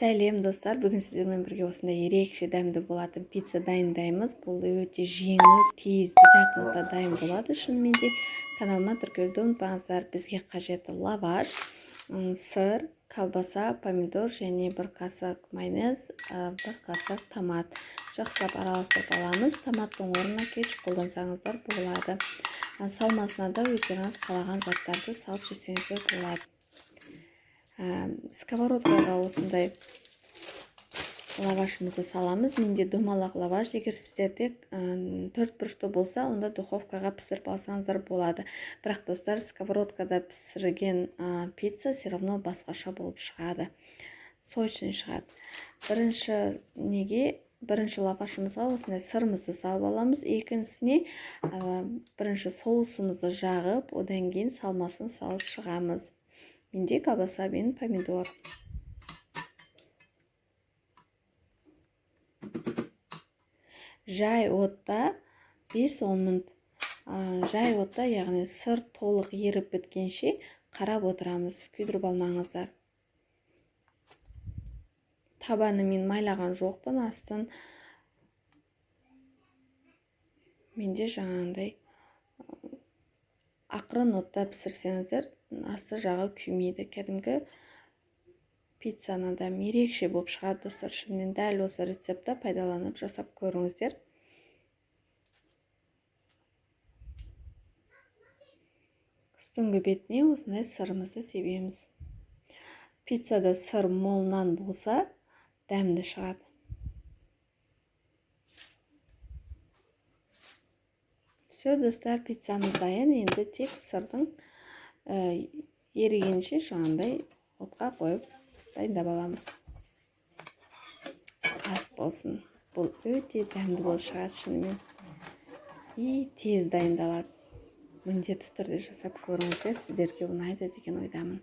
Сәлем, достар! Бүгін сіздермен бірге осындай ерекше дәмді болатын пицца дайындаймыз. Бұл өте жеңіл, тез, 5-ақ минутта дайын болады. Шынымен де, каналыма тіркелуді ұмытпаңыздар. Бізге қажетті лаваш, сыр, колбаса, помидор және бір қасық майонез, бір қасық томат. Жақсылап араластырып аламыз. Томаттың орнына кетчуп қолдансаңыздар болады. Салмасына да өздеріңіз қалаған заттарды салып жесеңіздер болады. Сковородкаға осындай лавашымызды саламыз. Менде домалақ лаваш. Егер сіздерде төрт бұрышты болса, онда духовкаға пісіріп алсаңыздар болады. Бірақ, достар, сковородкада пісірген пицца все равно басқаша болып шығады, сочный шығады. Бірінші лавашымызға осындай сырымызды салып аламыз. Екіншісіне бірінші соусымызды жағып, одан кейін салмасын салып шығамыз. Менде колбаса мен помидор. Жай отта 5-10 минут, жай отта, яғни сыр толық еріп біткенше қарап отырамыз, күйдіріп алмаңыздар. Табаны мен майлаған жоқпын астын. Менде жаңағындай ақырын отта пісірсеңіздер, асты жағы күймейді. Кәдімгі пиццаны да ерекше болып шығады, достар. Шынымен, дәл осы рецептті пайдаланып жасап көріңіздер. Үстіңгі бетіне осындай сырымызды себеміз. Пиццада сыр молынан болса, дәмді шығады. Все, достар, пиццамыз дайын. Енді тек сырдың ерігенше жаңағындай отқа қойып дайындап аламыз. Ас болсын! Бұл өте дәмді болып шығады шынымен и тез дайындалады. Міндетті түрде жасап көріңіздер, сіздерге ұнайды деген ойдамын.